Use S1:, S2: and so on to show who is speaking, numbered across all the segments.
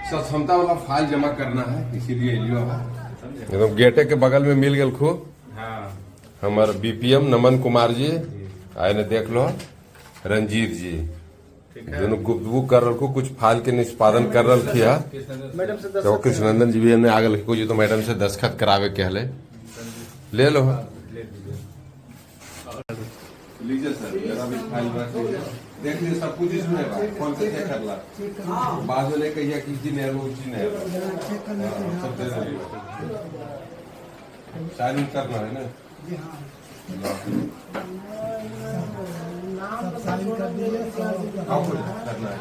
S1: सक्षमता वाला फाइल जमा करना है, इसीलिए एलियो है। एकदम गेटे के बगल में मिल गेल खूब। हमार बीपीएम नमन कुमार जी आए ने, देख लो रंजीत जी दोनों गुफ्तगू कर रहा, कुछ फाइल के निष्पादन कर रही है।
S2: मैडम से।
S1: तो कृष्णनंदन जी भी हमने आ गए कुछ, तो मैडम से दस्तखत करावे के हले, ले लो। लीजिए सर, मेरा भी फाइल रख लीजिए। देख लीजिए, सब कुछ इसमें बा। फोन से चेक कर ला, बाद में ले कहिया कि जी नहीं, वो जी नहीं। हाँ, सब दे दीजिए। साइन करना है ना?
S3: जी हाँ, सब साइन कर दीजिए सब।
S1: और कुछ करना है?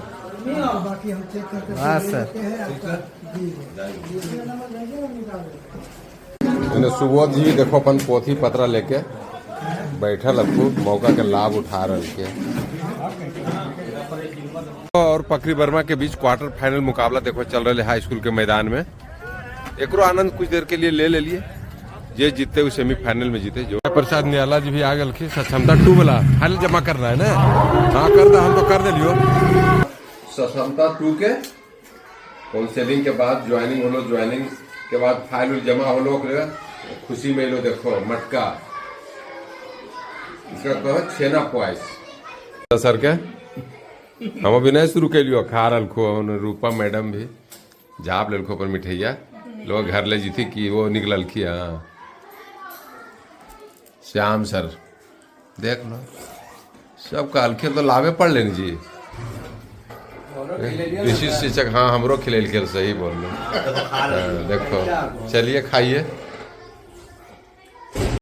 S3: बाकी हम चेक करके
S2: हाँ,
S3: फिर
S2: सर।
S3: लेते हैं
S1: ठीक
S3: आपका।
S1: है।
S3: जी।
S1: इन्हें सुबोध जी देखो, अपन पोथी पत्रा लेके बैठल खूब मौका के लाभ उठा रहे के। और पकरी वर्मा के बीच क्वार्टर फाइनल मुकाबला देखो चल रहे हाई स्कूल के मैदान में। एकरो आनंद कुछ देर के लिए ले ले लिए। जे जीते वो सेमीफाइनल में जीते। जो प्रसाद नियाला जी भी आ गए। सक्षमता 2 वाला फाइनल जमा करना है ना? हाँ, कर दे। हम तो कर दिलियो। सक्षमता 2 के काउंसलिंग के बाद ज्वाइनिंग होलो, ज्वाइनिंग के बाद फाइल उल जमा होलो, ओकरे खुशी में लो। देखो मटका, इसका कहो छेना पॉइस सर के। हम अभी नहीं शुरू कैलियो, खा रहा खो। रूपा मैडम भी झाप लेलखो अपन मिठैया। लोग घर ले जीती कि वो निकलल की। हाँ, श्याम सर देख लो, सब कहलखिन तो लावे पड़ लेन जी। विशिष्ट शिक्षक। हाँ, हमरो खिलेल खेल, सही बोल लो। हाँ, देखो, चलिए खाइए।